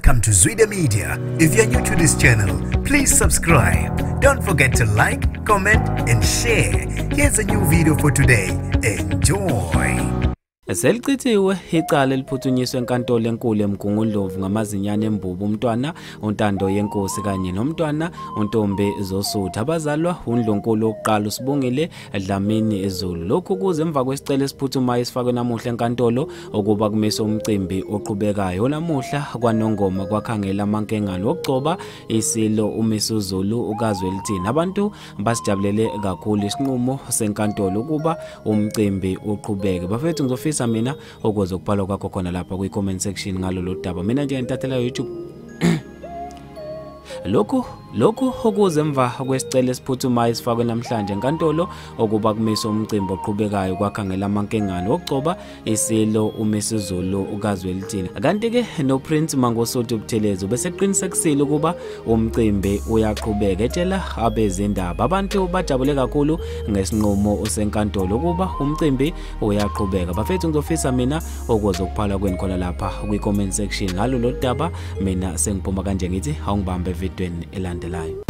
Welcome to Zwida Media. If you're new to this channel, please subscribe. Don't forget to like, comment, and share. Here's a new video for today. Enjoy. Selichithiwe icala eliphuthunyiswe enkantolo enkulu eMgungundlovu ngamazinyane embubu umntwana uNtando Yenkosi kanye nomntwana uNtombi Zosuthu abazalwa uNdlunkulu wokuqala uSibongile Dlamini Zulu. Lokhu kuze emva kwesicelo esiphuthumayo esifakwe namuhla enkantolo ukuba kumiswe umcimbi oqhubekayo namuhla kwaNongoma kwakhangela amankengane wokugcoba isilo uMisuzulu uKaZwelithini. Abantu basijabulele kakhulu isinqumo senkantolo ukuba umcimbi uqhubeke. Bafethu, ngizofisa mina ukuze ukubhalwa kwakho khona lapha kwi comment section ngalolu daba. Mina nje ngitathela YouTube. Lokhu okuze emva kwesicelo esiphuthumayo esifakwe namhlanje enkantolo ukuba kumiswe umcimbi oqhubekayo kwakhangela amankengane wokugcoba isilo uMisuzulu uKaZwelithini. Kanti-ke noPrince Mangosuthu Buthelezi ubeseqinisekisile ukuba umcimbi uyaqhubeka, etshela abezindaba. Abantu bajabule kakhulu ngesinqumo senkantolo ukuba umcimbi uyaqhubeka. Bafethu, ngizofisa mina ukuze ukuphala kwenu khona lapha kwi-comment section ngalolu daba. Mina sengiphuma kanje ngithi awungibambe evidweni elandelayo.